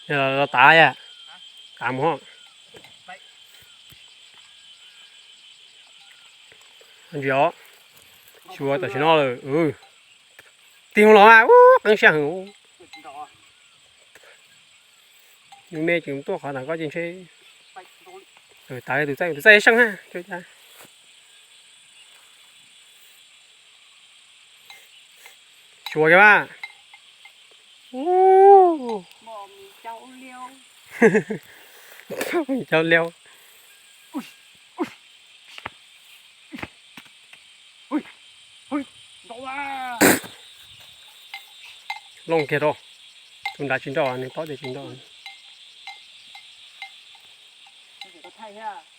Los tav yom, tav mus. Ntsis os, xyuas tam sim no lawm. Tig hauv los mas ub qeeb siab heev. Yus me tseem tuaj qhov ntawm koj ces ntshe. Tav tus txaij, tus txaij seej na. Xyuas kiag mas. Ub, cau liau. Looj kiag rau. Tus nrad tsis nrauj, nws paub tias tsis nrauj. Thaij thiab.